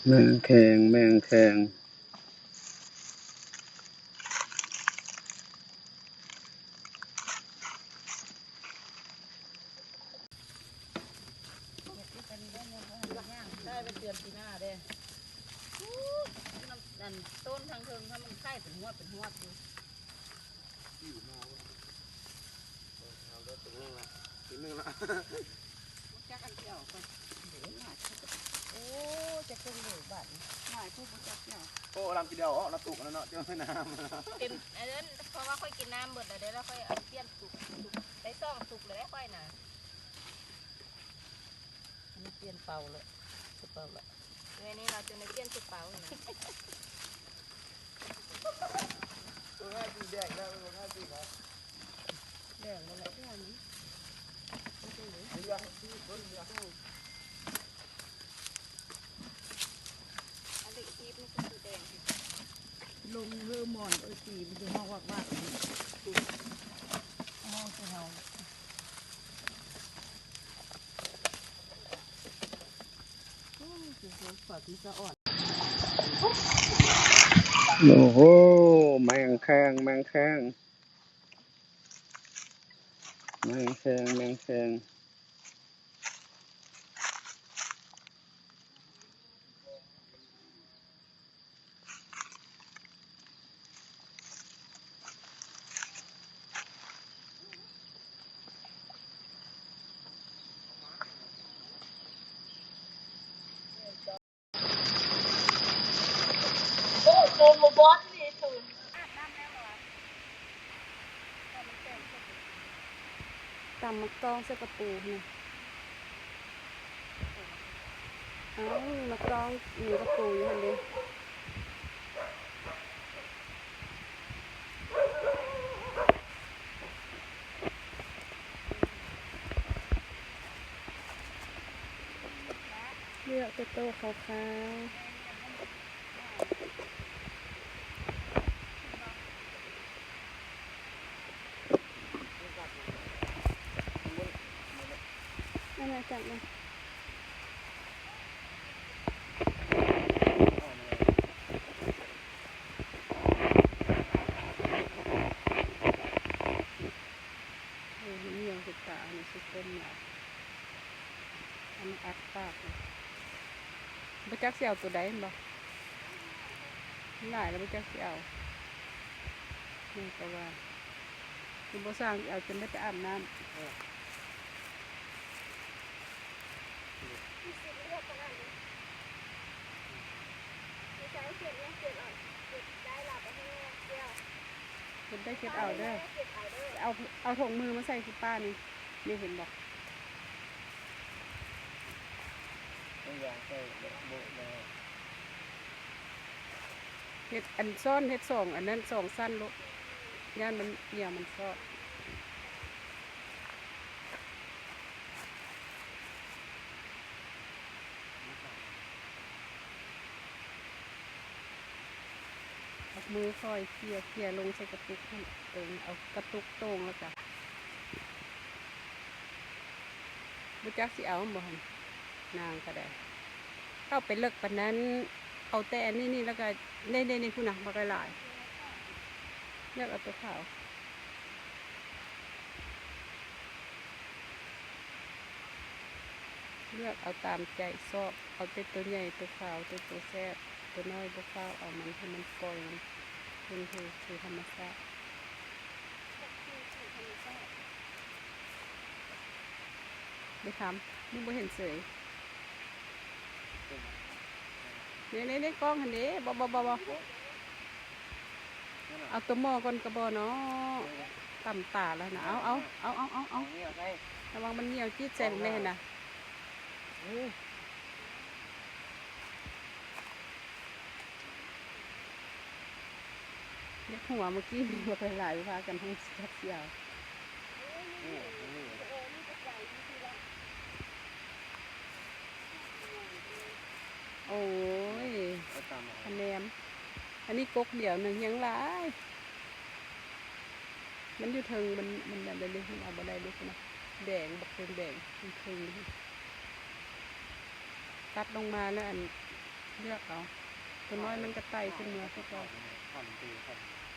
ແມງແຄງ ແມງແຄງ. ໄດ້ໄປເດືອນປີໜ້າເດ້. ໂອ້ ນ້ຳ ອັນ ຕົ້ນທາງເທິງ ຖ້າມັນໄຂ່ເປັນຮວດເປັນຮວດຢູ່ ເອີ ເອົາເດີ ເປັນໜຶ່ງລະ ເປັນໜຶ່ງລະ. ຈັກອັນດຽວກ່ອນ ເດ ຫຼາຍ ໂອ້ ຈັກເປັນເລີບາດນີ້ ຫຼາຍໂພດ ບໍ່ຈັກດຽວ. ໂອ້ ລຳກິນດຽວ ເອົາລະຕຸກແລ້ວເນາະ ເຈົ້ານ້ຳ ເຕັມ ອັນນັ້ນ ເພາະວ່າຂ້ອຍກິນນ້ຳເບິດແລ້ວເດ້ ແລ້ວຂ້ອຍເອົາປ່ຽນຕຸກ ໄປສອງຕຸກແລ້ວ ຂ້ອຍນະ ອັນນີ້ປ່ຽນເປົາແລ້ວ ເປົາແລ້ວ ເອື້ອຍນີ້ລາວຈົນໄດ້ປ່ຽນເປົານະ. ເອີ ໃຫ້ສີແດງແລ້ວ ເອີ ໃຫ້ສີແດງ ແດງແລ້ວແຫຼະ ອັນເດັກອີບນີ້ຄືສີແດງ ລົງເລີ່ມມອນ ເອີ ສີມັນຊິຮອກວັກໆ ມອງຄືເຮົາ. ໂອ້ໂຫ ແມງແຄງ ແມງແຄງ ແມງແຄງ ແມງແຄງ. ຕຳໝາກຕອງໃສ່ກະປູຫັ້ນນະ ເອົາໝາກຕອງໜີກະປູຢູ່ຫັ້ນເດ້. ເລືອກແຕ່ໂຕຂາວໆ. ອັນນັ້ນຈັບມາ ໂອ້ ມັນໜຽວຄືປາ ອັນນີ້ຊິຕົ້ມຫຼາຍ ອັນນີ້ອັດປາກ ບໍ່ຈັກຊິເອົາໂຕໃດແມ່ນບໍ່? ມັນຫຼາຍແລ້ວບໍ່ຈັກຊິເອົາ ແມ່ນກໍວ່າ ຄືບໍ່ສ້າງຊິເອົາຈົນໄດ້ໄປອາບນ້ຳ. ເກັບໄດ້ເກັບເອົາເດີ ເອົາ ເອົາຖົງມືມາໃສ່ຄືປ້ານີ້ ນີ້ເຫັນບໍ່? ເຮັດອັນຊ້ອນ ເຮັດສອງອັນນັ້ນ ສອງຊັ້ນໂລດ ຢ້ານມັນໜຽວ ມັນຊອດ. ເອົາມືຄ່ອຍເຄຍ ເຄຍລົງໃສ່ກະຕຸກຫັ້ນ ເອີ ເອົາກະຕຸກໂຕ່ງແລ້ວກະ ບໍ່ຈັກຊິເອົາບໍ່ຫັ້ນ ນາງກະໄດ້ ເອົາໄປເລິກປານນັ້ນ ເອົາແຕ່ອັນນີ້ນີ້ ແລ້ວກະ ນີ້ໆໆ ພຸ້ນນະ ບັກຫຼາຍໆ ເລືອກເອົາໂຕຂາວ. ເລືອກເອົາຕາມໃຈຊອບ ເອົາແຕ່ໂຕໃຫຍ່ ໂຕຂາວ ໂຕ ໂຕແຊບ ໂຕນ້ອຍບໍ່ຟ້າວເອົາມັນ ໃຫ້ມັນປ່ອຍມັນຄືນສູ່ ສູ່ທຳມະຊາດ. ໄດ້ທຳ ຍັງບໍ່ເຫັນເສີຍ ເດ້ໆໆ ກ້ອງຫັ້ນເດ້ ບໍ່ໆໆ ເອົາໂຕໝໍ້ກ່ອນກະບໍ່ເນາະ ຕຳຕາແລ້ວນະ ເອົາໆໆ ລະວັງມັນໜຽວ ຈີດໃສ່ແມ່ນນະ ຢາກຫົວ ມື້ກີ້ນີ້ບັກຫຼາຍໆ ພາກັນຮູ້ຈັກສຽວ. ໂອ້ຍ ຂະແໜມ ອັນນີ້ກົກດຽວໜຶ່ງຍັງຫຼາຍ ມັນຢູ່ເທິງ ມັນ ມັນອັນນັ້ນເດ້ ມັນເອົາບໍ່ໄດ້ເດ້ ພຸ້ນນະ ແດງ ບັກເຖິງແດງເທິງໆ ນີ້ ຕັດລົງມາແລ້ວ ອັນ ເລືອກເອົາ ຕົວນ້ອຍມັນກໍໄຕ່ຂຶ້ນເມືອຄືເກົ່າ.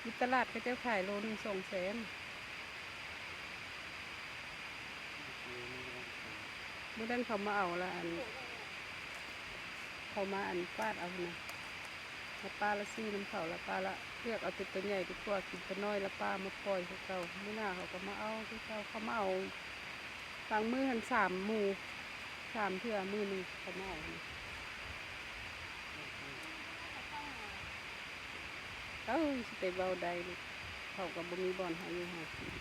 ຢູ່ຕະຫຼາດເຂົາເຈົ້າຂາຍໂລໜຶ່ງສອງແສນ. ມື້ນັ້ນເຂົາມາເອົາລະ ອັນ ເຂົາມາ ອັນ ຟາດເອົາຫັ້ນນະ ລະປ້າລະຊື້ນຳເຂົາ ລະປ້າລະເລືອກເອົາແຕ່ຕົວໃຫຍ່ດີກວ່າ ກິນຕົວນ້ອຍ ລະປ້າມາປ່ອຍຄືເກົ່າ. ມື້ໜ້າເຂົາກໍມາເອົາຄືເກົ່າ. ເຂົາມາເອົາບາງມື້ຫັ້ນສາມໝູ່ ສາມເທື່ອມື້ໜຶ່ງເຂົາມາເອົາ. ເອີ ຊິໄປເວົ້າໄດ້ລູກ ເຂົາກໍບໍ່ມີບ່ອນໃຫ້ຢູ່ໃຫ້ກິນ.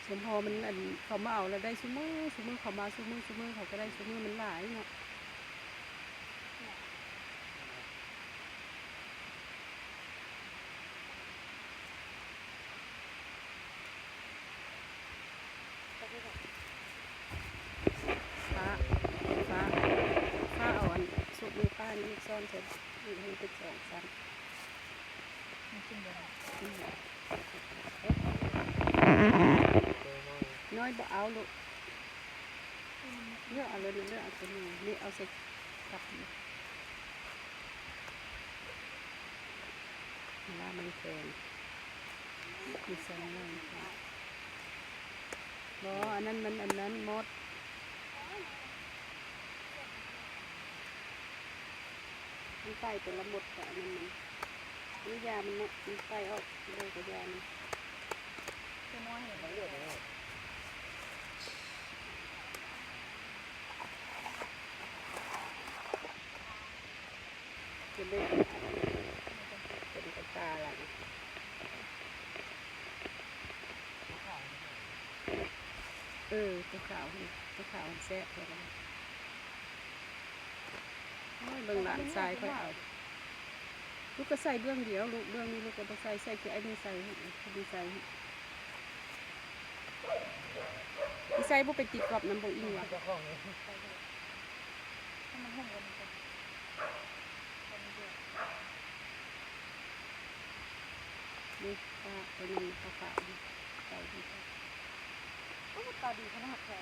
ສົມພໍມັນ ອັນ ເຂົາມາເອົາແລ້ວໄດ້ຊຸມື້ ຊຸມື້ ເຂົາມາຊຸມື້ ຊຸມື້ ເຂົາກໍໄດ້ຊຸມື້ ມັນຫຼາຍເນາະ. ຟ້າ ຟ້າ ຟ້າເອົາອັນຊຸບມືປ້ານີ້ອີກຊ້ອນໃສ່ອີກໃຫ້ມັນເປັນສອງຊັ້ນ. ນ້ອຍບໍ່ເອົາລູກ ເລືອກເອົາໂລດ ເລືອກເອົາຕົວນ້ອຍນີ້ ເອົາໃສ່ກັບນີ້. ລາບມັນແພງ ມີສອງໜ່ວຍ. ບໍ່ ອັນນັ້ນມັນ ອັນນັ້ນມົດ ມັນໄຕ່ແຕ່ລະມົດກະອັນນັ້ນມັນ ນີ້ຢາມັນເນາະ ມັນໄຕ່ອອກ ເລີຍກະຢາມັນ. ເປັນເດ້ ເປັນກະຕາລະ ເອີ ຕົວຂາວ ຕົວຂາວແຊບແທ້. ໂອ້ຍ ເບິ່ງຫຼານຊາຍຂ້ອຍເອົາ ລູກກໍໃສ່ເບື້ອງດຽວ ລູກເບື້ອງນີ້ລູກກໍບໍ່ໃສ່ ໃສ່ຄືໄອ້ນີ້ໃສ່ ໃສ່ ໃສ່ ບໍ່ໄປຕິດກັອບນຳບໍ່ອີ່ຫວ່າ. ນີ້ ປາ ຕົວໜຶ່ງຂາວໆ ໃສ່ ໂອ້ ຕາດີຂະໜາດແທ້.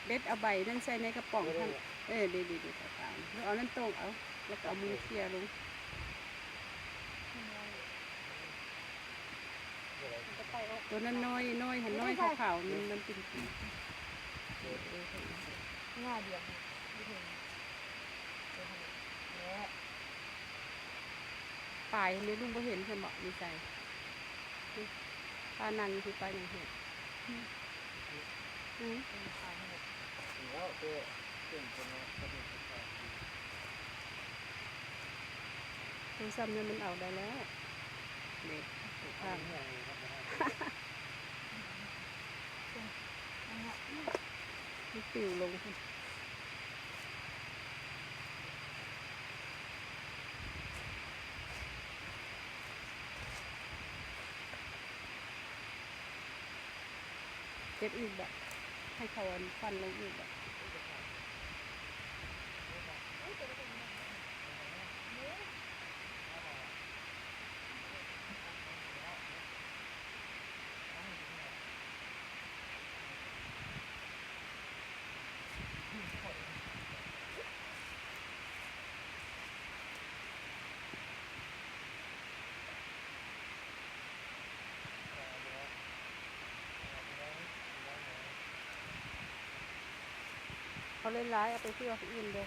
ເດັດເອົາໃບນັ້ນໃສ່ໃນກະປ໋ອງຫັ້ນ. ເອີ ດີໆໆ ເອົານັ້ນໂຕກເອົາ ແລ້ວກະເອົາມືເຄຍລົງ. ຕົວນັ້ນນ້ອຍ ນ້ອຍຫັ້ນ ນ້ອຍຂາວໆ ມັນ ມັນເປັນ ງ່າດຽວ ປາຍນີ້ລຸງບໍ່ເຫັນຊັ້ນເບາະ ຢູ່ໃສ? ປານັ່ງຢູ່ພີ້ ປາຍັງເຫັນ. ອື ໂຕຊ້ຳນັ້ນມັນເອົາໄດ້ແລ້ວ ເດັກ ໂຕຂ້າງ ມັນປິວລົງພຸ້ນ. ເກັບອີກບາດ ໃຫ້ເຂົາ ອັນ ຟັນລົງອີກບາດ. ເອົາຫຼາຍໆ ເອົາໄປເພື່ອຜູ້ອື່ນເດີ້.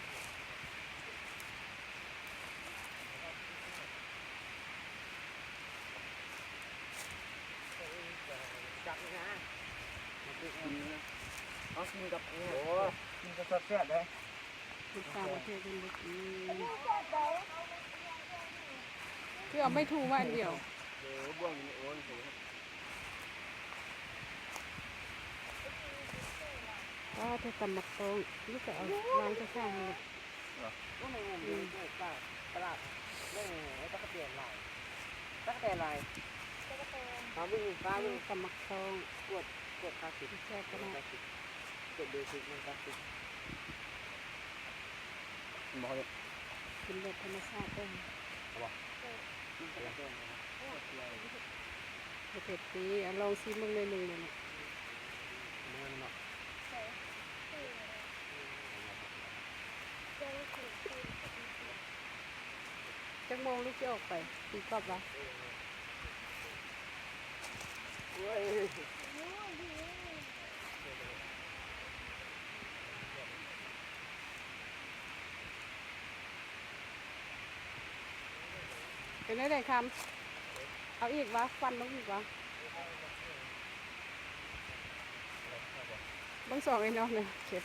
ຈັບນີ້ນະ ມາກິນນະ ເອົາກິນກັບອັນນີ້ ໂອ້ ກິນກັບແຊບໆເດ້. ລູກສາວປະເທດເພິ່ນບໍ່ກິນ ຄືເອົາໄມ້ຖູມາອັນດຽວ. ເອີ ບ່ວງນີ້ ໂອ້ຍ ໂຫ ວ້າວ ແຕ່ຕຳບັກຕ້ອງ ລູກກໍເອົາວາງໃສ່ຂ້າງຫັ້ນແຫຼະ. ຕະກະແຕນຫຼາຍ ຕະກະແຕນຫຼາຍ ຕາເບິ່ງ ຕາເບິ່ງ ຕຳບັກຕ້ອງ ກວດ ກວດຄາສິກ ແຊບຂະໜາດ ກວດເບສິກ ມັນຄາສິກ ບໍ່ ກິນແບບທຳມະຊາດເດີ້ ເອົາບໍ່? ບໍ່ເຜັດຕິ ອາ ລອງຊີມເບິ່ງໜ້ອຍໜຶ່ງເບິ່ງ. ຈັກໂມງລູກຊິອອກໄປຕີກອບວະ? ເປັນແນວໃດຄຳ? ເອົາອີກວະ? ຟັນລົງອີກວະ? ເບິ່ງສອງໄອ້ນ້ອງນັ້ນເຈັບ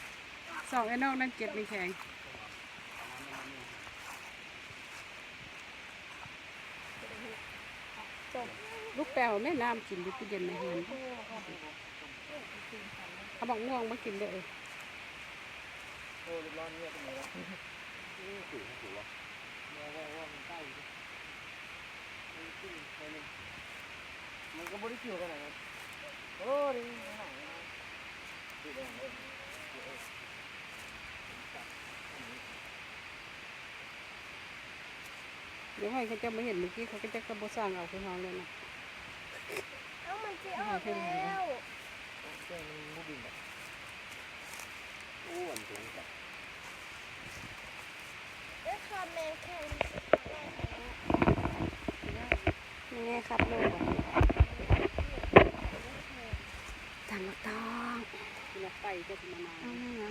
ສອງໄອ້ນ້ອງນັ້ນເຈັບແຂງ. ລູກແປວແມ່ນ້ຳກິນຢູ່ຕູ້ເຢັນໃນເຮືອນ. ເອົາໝາກມ່ວງມາກິນເດີ້. ໂອ້ ເດືອດຮ້ອນເງືອກເປັນໄງວະ? ມັນກໍບໍ່ໄດ້ກ່ຽວກັນນະ. ໂອ້ ນີ້ ດຽວໃຫ້ເຂົາເຈົ້າມາເຫັນ ມື້ກີ້ເຂົາເຈົ້າກໍບໍ່ສ້າງເອົາຄືເຮົາແລ້ວນະ. ເອົ້າ ມັນຊິອອກແລ້ວ. ເຄື່ອງມັນບໍ່ບິນດອກ. ໂອ້ ອັນຕົງກັນ. ເອີ ຄອມແມງແຄງ ແມ່ຂັບລົດບໍ່? ຕຳບັກຕອງ ໄປກໍຊິມານານ. ເອົານີ້ນະ.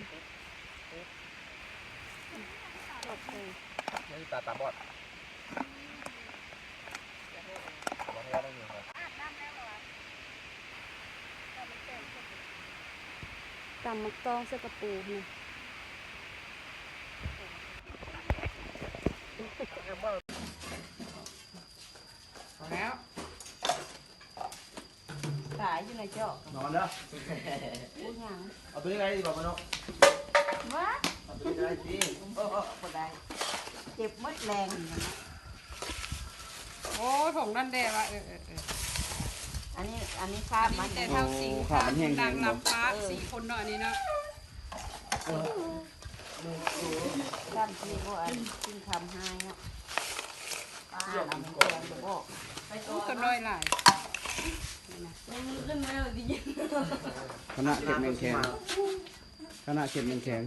ເບິ່ງຕາຕາບອດ. ຕຳບັກຕອງໃສ່ກະປູນີ້. ພໍແລ້ວ. ຕາຍຢູ່ໃນເຈາະ ນອນເດີ. ໂອ້ຍ ຫຍັງ? ເອົາຕົວນີ້ໄດ້ດີກວ່າບໍ່ເນາະ? ວະ? ເອົາຕົວນີ້ໄດ້ຕິ? ບໍ່ ບໍ່ໄດ້ ເຈັບໝົດແລງ. ໂອ້ ຖົງນັ້ນແດ່ວ່າ. ເອີ ເອີ ເອີ ອັນນີ້ ອັນນີ້ພາບມັນ ແຕ່ທ້າວສິງ ໂອ້ ພາບມັນແຮງ ນາງລຳພາບ ເອີ ສີ່ຄົນເນາະ ອັນນີ້ເນາະ. ເອີ ຊ້ຳທີ່ບໍ່ອັນກິນຄຳຫາຍເນາະ. ປ້າ ລຳແຂງບໍ່ອອກ. ໂອ້ ກະນ້ອຍຫຼາຍ. ຄະນະເກັບແມງແຄງ ຄະນະເກັບແມງແຄງ.